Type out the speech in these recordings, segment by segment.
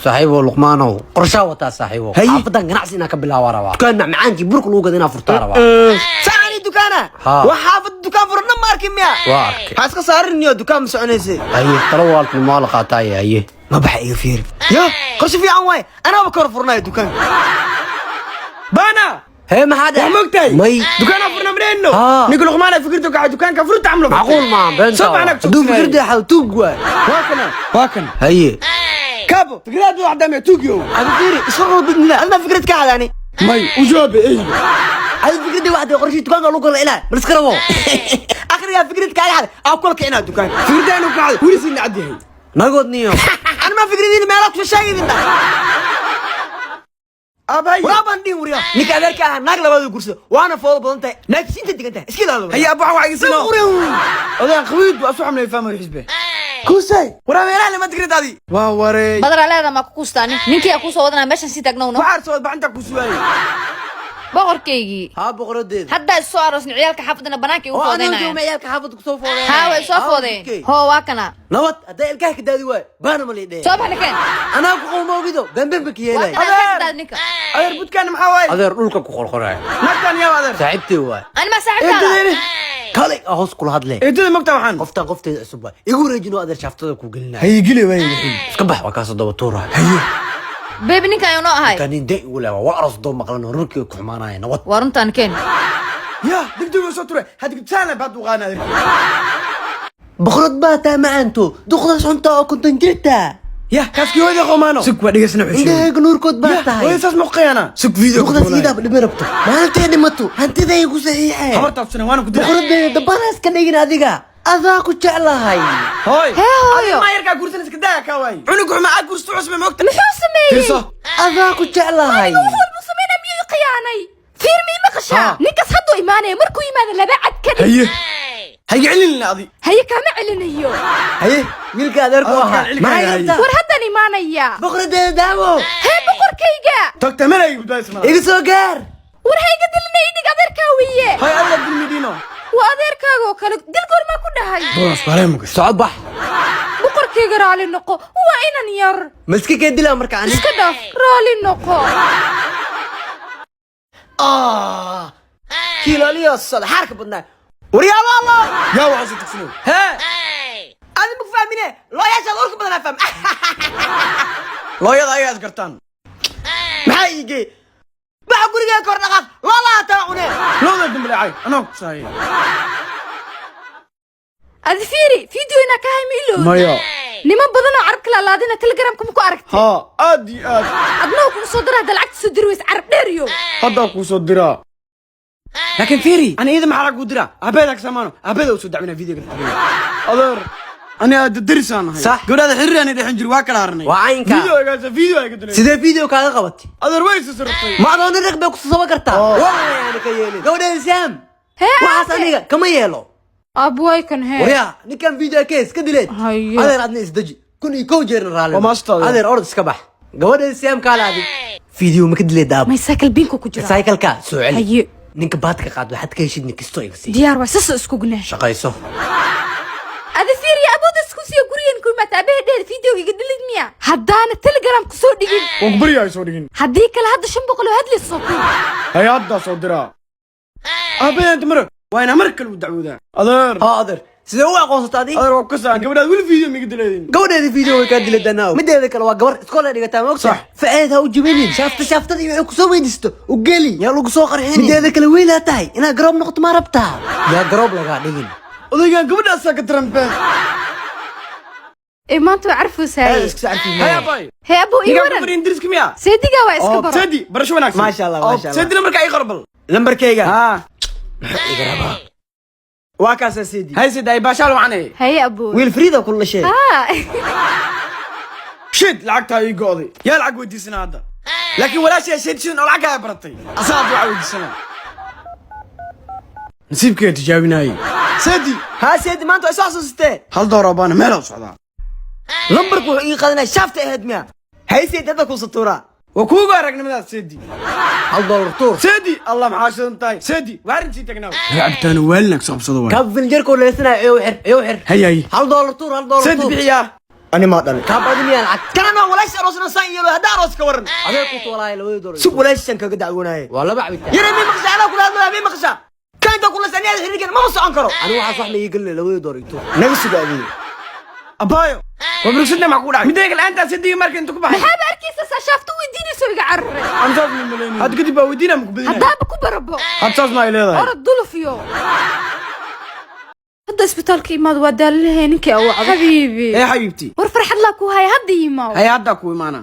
Saaxiibow Luqmaanow, qorshaa wataa, saaxiibow. Haye. Xaafadan ganacsi inaan ka bilaabaa rabaa, dukaan macmacaankii burka lagu gada inaan furtaa rabaa. Saacani dukaana? Haa. Wax xaafad dukaan furan ma arkin miya? Waa arkay. Ha iska saarin niyo, dukaan ma soconayse. Haye, talo walaaltinimo waa la qaataaye, haye. Ma baxa, iga fiiri ya, qorshe fiican waaye, anaaba ka hor furnayo dukaanka Baana. Hee, maxaa Waa mogtahay? May. Dukaanaa furna madheenno. Haa. Ninka Luqmaan ay fikirto kacay dukaanka furta camlo. Macquul maaha, beenta. Soo baxna. Hadduu fikirda xal tuug waay. Waa kana, waa kana. Haye. Kaabo fikradaadu wax dame tuugyo. Adi fiiri, iska qodbidnida, adna fikrad ka xadaani. May, u jawaab eyga. Adi fikirda waxday qorshii dukaanka lagu gala ilaa bal iska rabo. Akhrigaa fikrad kaaga xaday aa kula kicinaa dukaanka. Fikradaanu kacday weli siin cad yahay. Nagood niyo. Ani ma fikradiina meelaa kusoo sheegidin dha. Abay. Waraabaan dhihin, wariya, ninka adeerka ahaa naag labaad uu gursado, waana foodo badan tahay, naagtiis inta degan tahay, iska ilaalo. Haye abu, waxa iga sino. Odaan qawiid waa soo xamlay fahmay xisbe. Kusay. Waraa meelaha lama tigradaadi. Waa wareey. Badara leeda maa ku kuustaani ninkii aa kusoo wadanaa meeshan sii taagnowno. Waxaad soo bacanta ku suwaayay. Boqorkaygii. Haa, boqoradeeda. Haddaa is soo aroosni, ciyaalka xaafadana banaanka igu Oo aniga foodeynayaan. joogma ciyaalka xaafadda kusoo foodeen? Haa, way soo foodeen, hoo, waa kana. Nabad hadday ilkaha ka daadi waayo, baana ma liidhee. Soo baxna, keen. Anaa ku qowma ogido bemben ba ka Waa yeelay. kana, ilkaha ka daadi ninka. Adeer, budkaan maxaa waaye? Adeer, dhulka ku qorqoraya. Naagtaan yaa adeer? Saaxiibtay waay. Ani maa saaxiibtaada? Eedadayni. Kalay aa hoos kula hadle. Eedada mogtaa waxaan. Qoftaan qofteeda cusub waay, igu wareejino adeer, shaaftada ku gelinaya. Haye, gili waay. Iska bax, waa kaasoo daba tuura. Baby, ninka ayuu noo ahay. Kanin de igu leewa waa aroos doo maqlan, horumarkii ku xumaanaya, nabad. Waa runtaan, keen. Ya, degdeg soo ture. Hadig saana baad u qaana adeer. Boqorad baa taa, macaanto, duqdaas cunta oo 50 jirta. Ya, kaaskii hooyada qomaano. Sug, waa dhigaysna xushin. Indhahayga nuurkood baa tahay. Hooyada saas ma qiyaana. Sug, video. Duqdaas iidaaba dhimi rabto, maalintay dhimato hantiday ku saxiixee. Habartaad suna waana ku dilay. Boqoradeeda dabadaas ka dhigin, adiga adaa ku jeclahay. Hooy. Hee, hooyo. Ma yarkaa guursan, iska daa ka waay. Cunug xuma aad guursato cusub ma ogta. Muxuu sameeyey? Fiirso. Adaa ku jeclahay. Wax walbuu sameynaa, miyuu khiyaanay? Fiir, mii maqashaa? Ninkaas hadduu imaanaya, markuu yimaado laba cad ka dhig. Haye. Haye, celin adi. Haye, kaama celinayo. Haye, wiilka adeerku Adeerkaan ahaa. celin Maxay karaa. rabtaa? War, haddaan imaanaya. Boqoradeeda daawo. Hee, boqorkayga. Tagta malay badbaadis ma. Iga soo gaar. War, hayga dilinay, idhig, adeerkaa weeye. Hay alla dilmidino. Waa adeerkaaga oo kale, dil goormaa ku dhahay? Boos bareem ku. Socod, bax. Boqorkayga, raali noqo, waa inan yar. Ma iska kee dilaa marka ani? Iska dhaaf, raali noqo. Ah, kiilaaliyo socda xaarka badnaa, waryaalo Allah. Ya, waxa soo tagsanay. Hee, adi ma ku fahmine, looyaashaad urka badanaa fahm. Looyada ayaad gartaan. Maxaa iigey? Baxa gurigaa, kor dhaqaaq, loola hataa cune. Looda dambalacay anaa ku saayay. Adi fiiri, video inaa ka hay ma ilowda? Maya. Niman badan oo carab kala laadina Telegramka ma ku aragtay? Ha, aad iyo aad. Adna waa kugu soo dara hadda, lacagta soo diri weysa, carab dheeriyo. Hadda ku soo diraa. Laakiin fiiri, ana iyada maxaa lagu diraa? Abeeda ka samaano, abeeda u soo dacwina videoga. Adeer, ani aad darisaan nahay. Sax. Gabadhaada xiriir aan dhexin jir, waa kala harnay. Waa caynka. Video gaasa video ay ka dilay. Sidee video kaaga qabatay? Adeer, way soo sirtay. Ma adoona rag bay ku soo kartaa? Wallahi aan ka yeelin gabadheeda Sam. Hee. Waxaas Aabe. aniga kama yeelo. Abway kan, hee. Waryaa, ninkan video case ka dileed. Haye. Adeer, adna isdeji, 1001 jeerna raalli. Waa maasta, adeer. Adeer, orod, iska bax. Gabadheeda Sam kaala, adig video ma ka dileed, aab? May, cycle binka ku jira. Cycle-ka soo celi. Haye. Ninka baadka qaad, waxaad ka heshid ninkisto iga sii. Diyaar waa, sasa iskugnaa. Shaqayso. Adi fiiriya, abooda isku siiyo, gurigan ku imaata, abaha dheer, videoga iga dhilid miya? Haddaana Telegram ku soo dhigin. Waan ku baryaa, ay soo dhigin. Haddii kale hadda 500 oo hadli soo tuur. Hay, hadda soo diraa. Abeeda inta mara waa inaa mar kale u dacwoodaa. Adeer. Haa adeer, sidee u aqoonsata adi? Adeer, waa ku kasaan gabadhaad weli video miga dileedin. Gabadheeda video way kaa diladanaa. Mideeda kale, waa gabar iskool ay dhigataa, ma ogtahay? Sax. Faceed ha u jibinin, shaafta shaaftada iyo waxay kusoo weydiisto u geli, yaa lagu soo qarxinin. Mideeda kale, wiilaa tahay, inaad garoob noqoto ma rabtaa? Yaa garoob lagaa dhigin. Odaygan gabadhaasaa ka taranbeen. Ee, maanta waa carfuusaaye. Iska sacabtiin. Hay abay. Hee abo, ii Ninkaan waran. ku baryin dariska miya? Seedigaa waa, iska baro. Seedi, barasho wanaagsan. Maasha Allah, maasha Allah. Seedi, lambarka ii qorbal. Lambarkayga? Ha. Waa kaasaa, Seedi. Hay Seedi, ay baashaal wacanay. Haye abo. Wiil friida kula dhashay. Haa. Shit, lacagtaa ii go'day, yaa lacag weydiisanaa hadda? Laakiin walaashay sheed shidan oo lacag kaa baratay, asaa hadda waxaa weydiisanaa, nasiibkeeda tijaabinaayey, Seedi. Haa Seedi, maanta waa isoo xasuusatee. Hal door baana meel u socdaa. Lambarku wuxuu ii qaadanaya shaafta ahayd miya? Hay Seedi, hadda kuusa tuuraa. Waa kuuga aragnimadaas, Seedi. $1 tuur. Seedi, Allah, maxaa shidan tahay, Seedi? Waa arrin tagnaa lacagtaana waalina kasoo qabsado waay. Kaab filjarkoo leesanaya, eew xir, eew xir. Hay hay. $1 tuur, $1 Seedi. Tuur. Bixiyaa. Ani maa dhalin. Kaa badinaya lacag. Kana walaashiis aroosna saan yeelo, haddaa aroos ka waran. Adee ku tuwalaaya labadii doolar. Sug, walaashiisan kaga dacwoonaaye. Waa laba cabitaan. Yare, may maqashaa? Anaa kula hadlaya, may maqashaa? Kan inta kula saniyaada xiriirkan mama socon karo. Anigu waxaas wax ma ii gelinaya, labadii doolar ito. Naga suga adiga. Abaayo, waa murugsadna, maxaa kugu dhacay? Midda kale, aantaa sidii marka inta ku baxay. Maxaaba arkaysa saa shaafta weydiinayso, iga carare. Aan saas ma malaynay. Hadda kadib baa weydiina, ma ku badinaya. Haddaaba ku barabo. Had saas ma ay leedahay. Orod dulufiyo. Hadda isbitaalka imaad, waa daalinahay. Ninkii awacdo, xabiibi. Ee xabiibti. War farxad laa ku haya, hadda imaaw. Haya, haddaa ku imaana.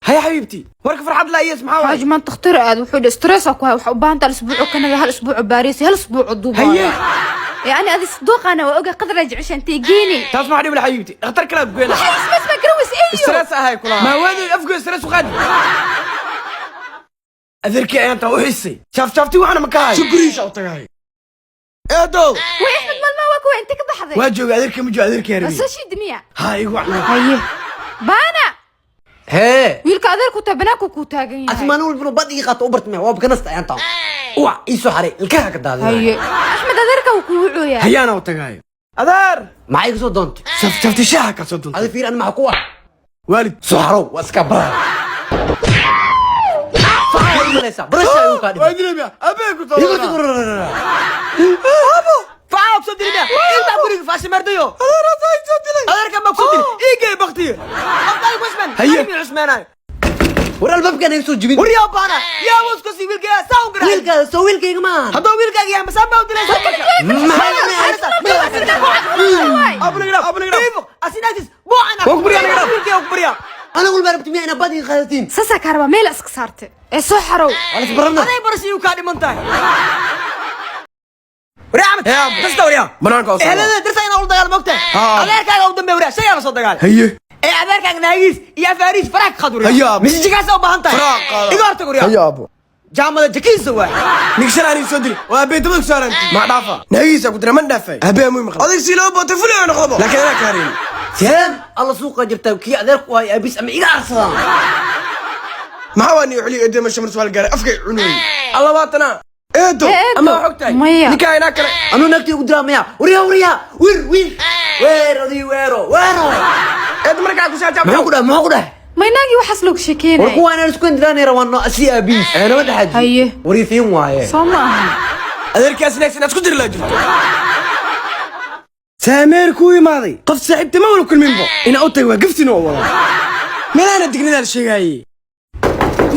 Haya xabiibti, warka farxad laa iyas maxaa waay? Xaaji, maanta takhtar aad wuxuu yidhi stress ku haya, waxa u baahan tahay hal isbuuc oo Kanada, hal isbuuc oo Baariis, hal isbuuc oo Dubai. Haye. Yani adi dooqaana waa oga qadra jecesha intay geeni. Taas maxaa dhib la xabiibti? Dhakhtar kale aad goyna. Waxay ismays ma garaways eeyo. Stress ahay kula maa waadey afgo stress u qaadi. Adeerkii ayaan taa u xisay, shaafshaafti waxana ma ka hay shukriisha u tagay eedo. Way Axmed, maalmaha waa kuwa intee ka baxday? Waa jooga adeerkii, ma jooga adeerkii harbi. Soo shiid miya? Ha igu wacna. Haye baana. Hee. Wiilka adeerku taa banaanku ku taagan Asi yahay. Maalin walbana bad ii qaato u bartmaya, waa bakanasta ayaan taa uwac ii soo xaray ilkaha ka daadinaya. Haye Axmed, adeerka wuu kuu wucooyaa. Hayaana u tagay adeer. Maxay iga soo doontay? Shaafshaafti shaaha ka soo duntay. Adi fiir, ani maxaa ku ah? Waalid. Soo xarow, waa iska bara. Barasha ayuu kaa dhimay. Waa dileemiya abee ku Iga soo tag. Facaa kusoo dilina intaa guriga faashimeerdayo. Adeerka ma kusoo dili, ii geey baktiyo aftaali cusmaan. Haye. Ani cusmaanayo. War albaabkan iga soo jibin. War yaa baana, yaa was ku sii wiilkaya saa u garaa. Wiilkaada soo wiilkayga maahan. Hadduu wiilkaaga yahay, masaan baa u dilaysaa marka? Anigu walba rabti miyaa inaa bad iga qaadatiin? Saasaa kaa rabaa, meel iska saarte ee soo xarow. Waa la isbarana. Aday barashiyu kaa dhiman tahay. Banaanka oo soo. Ehelada dirsa inaa ula dagaal mogtahay. Haa. Adeerkaaga u dambeeya, wariyaa shaygaa la soo dagaal. Haye. Ee adeerkaaga naagiis iyo afaariis faraha ka qaad, wariyaa. Haye, aabo. Mise jikaasa u baahan tahay? Faraha qaada. Iga hortag, wariyaa. Haye aabo. Jaamada jakiisa waay. Ninka shalay aniga soo dili waa aabbe dabada ku saaran, ma dhaafa naagiisa ku dira, man dhaafay aabbe muu maqal adig si loo bootay fulay oo noqdobo, laakiin anaa ka harin. Seen alla suuqa jirtaa, kii adeerku ahay aabis ama iga arsadaan. Maxaa waa nii xuli eedo meesha mar su'aal gaaray afkay cunooy alla waatana eedo. Ee, eedo. Ama xog tahay. Maya. Ninka inaa kale. Anuu naagtii ugu diraa maya? Waryaa, waryaa, wir wir weer adii weero weero. Eedo, markaa ku saajab. Muxuu ku dhahay? Muxuu ku dhahay? Maynaagii waxaas loogu War sheekeynaya. kuwa inaan isku indiraan rabaan si aabiis ee nama dhexaji. Haye. Wariifiin waaye. Soo ma aha? Adeerkaas next inaad isku diri laa jirto saameer kuu imaaday qof saaxiibta ma wala kulminbo inaa u tagay waa gaftin oo wada meelaana dignidaa la sheegaaye.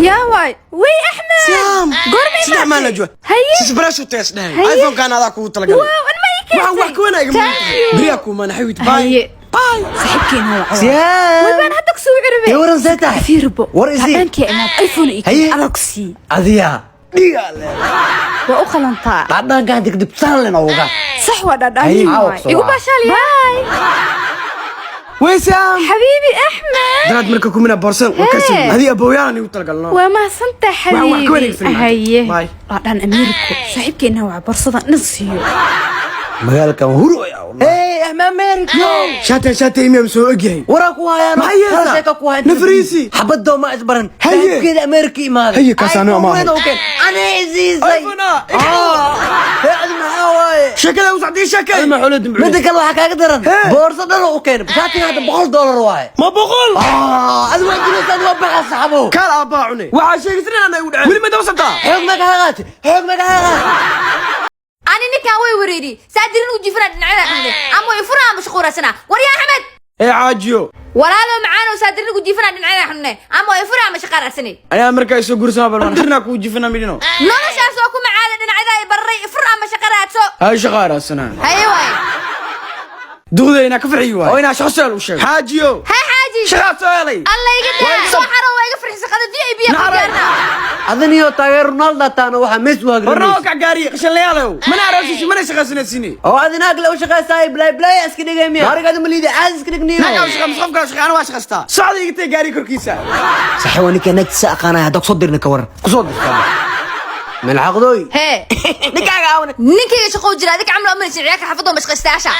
Yaa waay, wey Axmed. Siam. Goorma Saddex maalin imaatay? jooga. Haye. Sisbaraashu tees dhahay. Haye. iPhone-kaan adaa kugu talagalay. Wow, an ma ii keentay? Waxaan wax ka wanaaga ma Thank you. beriyaa kuumaana xawid. Bye. Haye. Bye. Saaxiibkeena waa Siam. walbaan hadda kusoo ciribay. Ee, waran see tahay? Fiirbo. War isii. Dhadhankii imaad iPhone ii Haye. keentay, adaa ku siiyey. Adiya dhigaa le. Waa u qalantaa. Dhadhankaan degdeg saan len oga. Sax waa, dhadhanin Haye. waay. Igu baashaal, bye. Wey Siam. Xabiibi Axmed. Daraad marka kumina boorsan waa ka Hee. sii. Adii abooyaan igu talagalno. Waa mahadsantahay. Waxaan wax ka Xabiibi. wanaagsan. Haye. Bye. Waa dhan Ameeriko, saaxiibkeena waa borsadan dhan siiyo. Magaalkan huru ayaa. Hey Ahmed, America. Shaatay shaatay miyam soo ogyahay. Waraa ku hayaan. Maxay yeesaa? Hal sheeko ku hayan. Nafriisi. Xabadoo ma isbaran. Haye. Saaxiibkeeda America imaaday. Haye, kaas anuu ama ahay. iPhone weyn oo keen. Anay isiisay. iPhone ah. Hee, adi maxaa waaye? Sheekada u socday sheekay. Ma xulad. Midda kale waxaa kaaga daran. Hee. Boorso dhan oo u keenay. Shaatiga hadda $100 waaye. Ma 100? Ah, adi waa jilaysa, adi waa baxaa saxabo. Kaal aabbaa cunay. Waxaa sheegaysan inaan igu dhacay. Weli ma daba socotaa? Xoog ma kaa qaatay? Xoog ma kaa qaatay? Ani ninkan way wareeri saa dirin u jifana dhinacyada xunde ama way fura ama shaqo raadsana. War yaa Axmed. Ee caajiyo. Walaalo macaano, saa dirin ugu jifana dhinacyada xunne ama way fura ama shaqo raadsanay. Ayaa markaa isoo guursanaa balman. Dirnaa kuu jifina midhino. Noloshaas oo ku macaada dhinacyada ay bararay, fur ama shaqo raadso. Hay, shaqaa raadsanaa. Haye waay. Duqda inaa ka farxiyo waay. Oo inaa shaqo soo u sheego. Xaajiyo. Ha xaaji. Shaqaa soo helay. Alla iga daa, soo xaro, waa iga farxi shaqada VIP ku Naxaray. gaarna. Adaniyo taageer Ronaldo taana waxaa Messi u Warna oo hagrinaysa. kac gaariye qashanlayaalow. Mana aroosisi mana shaqaysanaysiini. Oo adina agle u shaqaysaa, blay blay iska dhigay miya? Gaarigaada ma liidi, caadi iska dhigniyo. Nagaa u shaqa masqafkaa shaqa, ana waa shaqaystaa. Socda iga tag gaariga korkiisa. Saxi waa ninka naagtiisa aqaanaya, hadda kusoo dirna ka waran. Kusoo dirtaa. Milcaqdooy. Hee. Ninkaaga aawana. Ninkayga shaqo jira, adiga camal umalaysin ciyaalka xaafadoo mashqaystayaasha.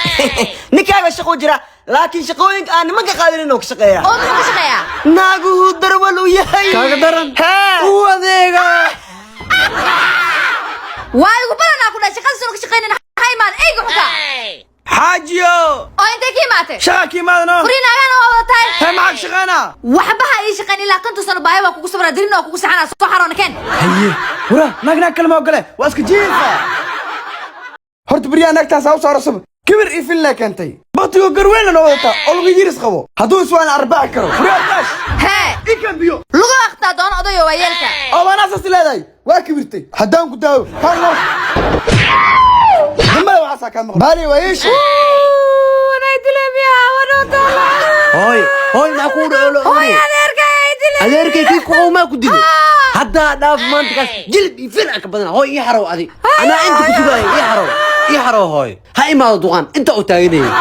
Ninkaaga shaqo jira, laakiin shaqooyinka aan nimanka qaadanin oo ka shaqeeya. Oo muxuu ka shaqeeyaa? Naaguhu darwal u yahay. Kaaga daran. Hee. U adeega. Waa igu badanaa ku dhahay shaqada soo ka shaqeynana, ha imaad eyga xuka. Xaajiyo. Oo intay ka imaatay? Shaqa ka imaadano. Furiin agaana waa wada tahay. Hee, maxaa ka shaqeynaa? Waxba ha ii shaqayn ilaa 50 sano. Baahi waa kugu sabraa, dirin oo kugu saxanaa. Soo xaroona keen. Haye, wara naag naag kalema ogole, waa iska jiifa. Horta beryaha naagtaas ha u saaro sab kibir iyo filna keentay. Baktigoo garweynna noo wadataa oo lagu yiris qabo. Hadduu iswaan arbaaci karo, wara daash. Hee. Ikan biyo. Lugu aqtaa doono odayo waa yeelka. Oo baan asaas leedahay, waa kibirtay. Haddaan ku daawo halno dambada waxaasaa kaa maqan baali waa yeesha. Hooy, hooy, maxaa kuu dhaco lo? Hooy, adeerkay ay dilay. Adeerkay kii ku qowmaa ku dilay. Haddaa dhaaf maanta kaas jilib iyo fil ka badana. Hooy, ii xarow adi, anaa inta ku sugaaya. Ii xarow, ii xarow hooy. Ha imaado duqaan inta u taaganayay.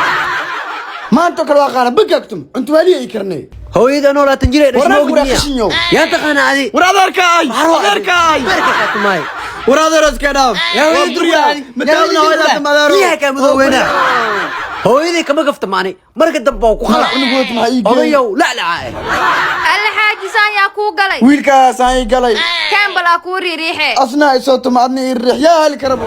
Maantoo kale waa qaana bagaagtum cuntuwaaliya ii karnay. Hooyada anoo 20 jir ay dhashay. Warnaag ma ogid waraa miya? Qashinyow. Yaa taqaana adi? War adeerka ay, adeerka ay. Beerka qaatumaayo. War adeero, iska dhaaf. Waa buryaa mataawna hooyada adeero. Biyaha kaa madooweynaa. Hooyadii kama gafta maani marka dambe waa ku khala. Cunug wad maxaa ii geeyey? Odayow laclaca eh. Alle, xaajisaan yaa kuu galay? Wiilkaas aan ii galay. Keen bal aa kuu riiriixe. Asna ay soo tuma, adna ii riix. Yaa heli karaba?